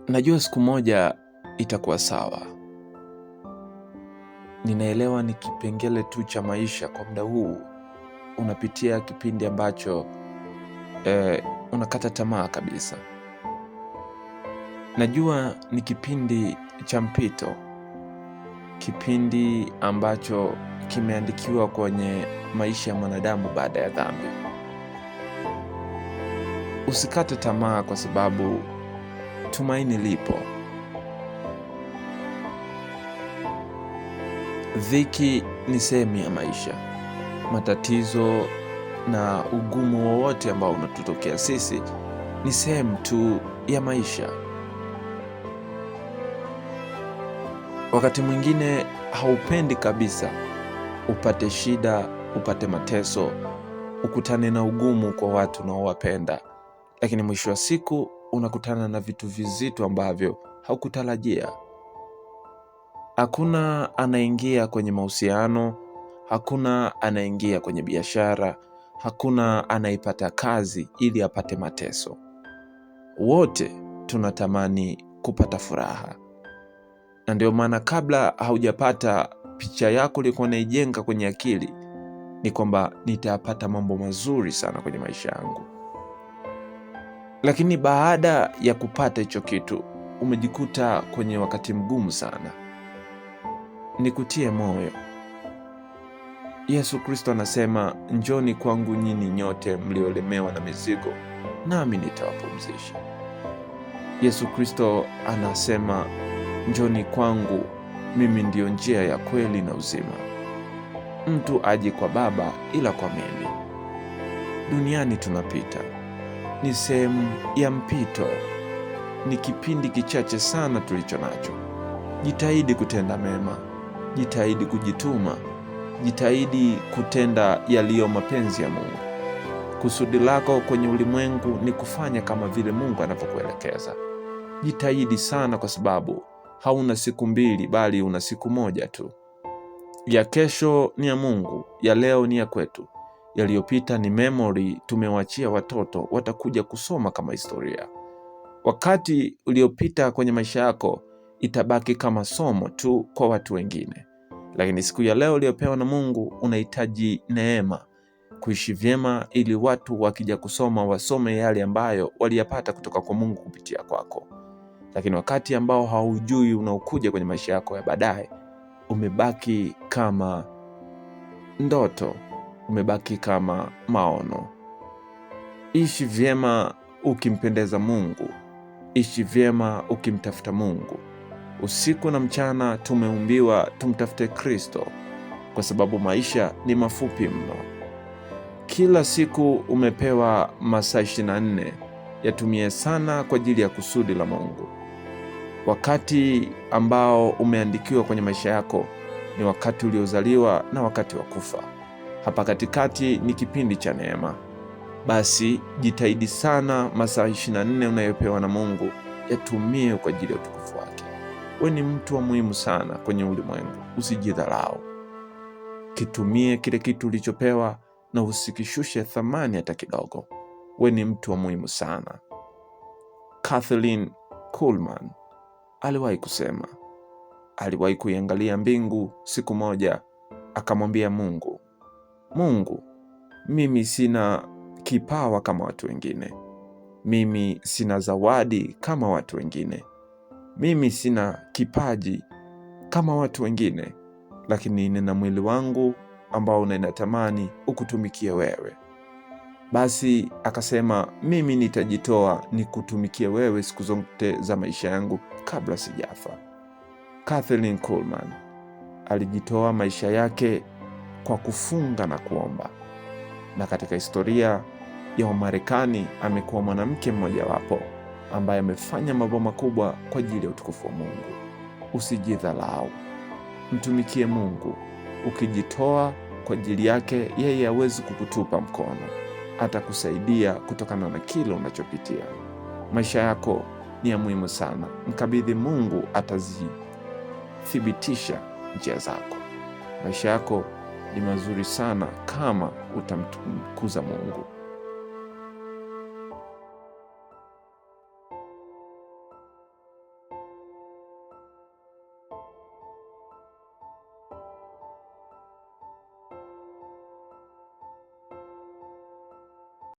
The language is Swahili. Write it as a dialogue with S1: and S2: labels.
S1: Najua siku moja itakuwa sawa. Ninaelewa ni kipengele tu cha maisha. Kwa muda huu unapitia kipindi ambacho unakata tamaa kabisa. Najua ni kipindi cha mpito, kipindi ambacho kimeandikiwa kwenye maisha ya mwanadamu baada ya dhambi. Usikate tamaa kwa sababu tumaini lipo. Dhiki ni sehemu ya maisha. Matatizo na ugumu wowote ambao unatutokea sisi ni sehemu tu ya maisha. Wakati mwingine haupendi kabisa upate shida, upate mateso, ukutane na ugumu kwa watu unaowapenda, lakini mwisho wa siku unakutana na vitu vizito ambavyo haukutarajia. Hakuna anaingia kwenye mahusiano, hakuna anaingia kwenye biashara, hakuna anaipata kazi ili apate mateso. Wote tunatamani kupata furaha, na ndio maana kabla haujapata picha yako ulikuwa unaijenga kwenye akili ni kwamba nitapata mambo mazuri sana kwenye maisha yangu, lakini baada ya kupata hicho kitu umejikuta kwenye wakati mgumu sana. Nikutie moyo, Yesu Kristo anasema, njoni kwangu nyinyi nyote mliolemewa na mizigo, nami nitawapumzisha. Yesu Kristo anasema, njoni kwangu, mimi ndiyo njia ya kweli na uzima. Mtu aji kwa Baba ila kwa mimi. Duniani tunapita, ni sehemu ya mpito, ni kipindi kichache sana tulicho nacho. Jitahidi kutenda mema, jitahidi kujituma, jitahidi kutenda yaliyo mapenzi ya Mungu. Kusudi lako kwenye ulimwengu ni kufanya kama vile Mungu anavyokuelekeza. Jitahidi sana, kwa sababu hauna siku mbili, bali una siku moja tu. Ya kesho ni ya Mungu, ya leo ni ya kwetu. Yaliyopita ni memory tumewachia watoto, watakuja kusoma kama historia. Wakati uliopita kwenye maisha yako itabaki kama somo tu kwa watu wengine, lakini siku ya leo uliyopewa na Mungu unahitaji neema kuishi vyema, ili watu wakija kusoma wasome yale ambayo waliyapata kutoka kwa Mungu kupitia kwako. Lakini wakati ambao haujui unaokuja kwenye maisha yako ya baadaye, umebaki kama ndoto, umebaki kama maono. Ishi vyema ukimpendeza Mungu, ishi vyema ukimtafuta Mungu. Usiku na mchana tumeumbiwa tumtafute Kristo, kwa sababu maisha ni mafupi mno. Kila siku umepewa masaa 24, yatumie sana kwa ajili ya kusudi la Mungu. Wakati ambao umeandikiwa kwenye maisha yako ni wakati uliozaliwa na wakati wa kufa. Hapa katikati ni kipindi cha neema. Basi jitahidi sana, masaa 24 unayopewa na Mungu yatumie kwa ajili ya utukufu wake. We ni mtu wa muhimu sana kwenye ulimwengu, usijidharau. Kitumie kile kitu ulichopewa na usikishushe thamani hata kidogo. We ni mtu wa muhimu sana. Kathleen Kuhlman aliwahi kusema, aliwahi kuiangalia mbingu siku moja, akamwambia Mungu, Mungu, mimi sina kipawa kama watu wengine, mimi sina zawadi kama watu wengine, mimi sina kipaji kama watu wengine, lakini nina mwili wangu ambao ninatamani ukutumikie wewe. Basi akasema, mimi nitajitoa nikutumikie wewe siku zote za maisha yangu kabla sijafa. Kathleen Kuhlman alijitoa maisha yake kwa kufunga na kuomba, na katika historia ya Wamarekani amekuwa mwanamke mmojawapo ambaye amefanya mambo makubwa kwa ajili ya utukufu wa Mungu. Usijidhalau, mtumikie Mungu. Ukijitoa kwa ajili yake, yeye hawezi kukutupa mkono, atakusaidia kutokana na kile unachopitia. Maisha yako ni ya muhimu sana, mkabidhi Mungu, atazithibitisha njia zako. Maisha yako ni mazuri sana kama utamtukuza Mungu.